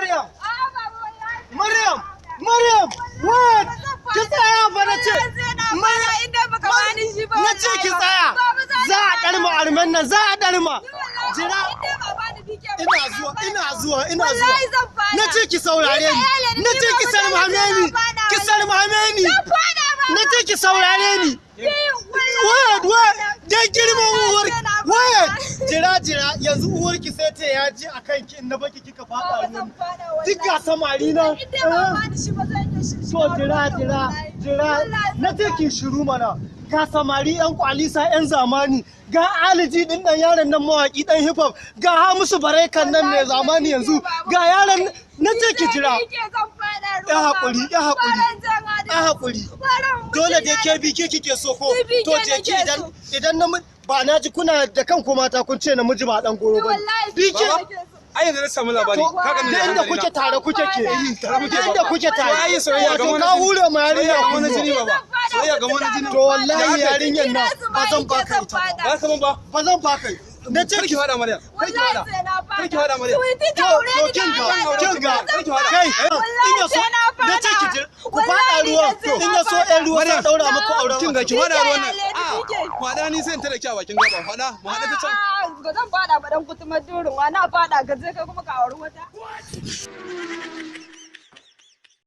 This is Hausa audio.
Maryam. A'a baba, wallahi. Maryam, Maryam, wait, ki tsaya fa na ce. Maryam, inda baka bani shi ba. Na ce ki tsaya. Za a ɗarma armen nan, za a ɗarma. Jira. Inda ba bani bike ba. Ina zuwa, ina zuwa, ina zuwa. Wallahi zan fada. Na ce ki saurare ni. Na ce ki salmame ni. Ki salmame ni. Zan fada ba. Na ce ki saurare ni. Wait, wait, dan girman uwar. Wait, jira, jira, yanzu uwarki sai ta yaji a kanki in na baki kika fada ruwan. Duk ga samari na. Inda ba bani shi ba zan iya shi. To jira, jira, jira, na ce ki shiru mana. Ga samari yan kwalisa yan zamani, ga aliji din dan yaron nan mawaki dan hip hop, ga Hamisu Barekan nan mai zamani yanzu, ga yaron na ce ki jira. Ya haƙuri, ya haƙuri, ya haƙuri. Dole dai ke bi ke kike so ko? To je ki idan idan na ba na ji kuna da kanku mata kun ce namiji ba dan goro ba. Bi ke Ai yanzu na samu labari. to Ka gani da da inda hankali kuke na. tare kuke ke. Tare muke Da inda kuke tare. Ai, soyayya ga Wato wani ka jini. hure ma yarinya Soyayya ga wani kunnuwa. jini baba. Soyayya ga wani jini. To wallahi yarinyar nan ba zan baka ita ba. Ba ka ban ba. Ba zan baka ita. Na ce Kar ki ki fada Maryam. Kar ki fada. Kar ki fada Maryam. to to kin ga kin ga kai in ya so na ce ki jira ku fada ruwa in ya so ɗan ruwa sai daura muku auren. Kin ga ki fada ruwan nan. A fada ni sai in tare ki a bakin gaba. Fada mu haɗa ta can. Ga zan fada ba dan kutumar durin wa na fada ka je ka kuma ka auri wata.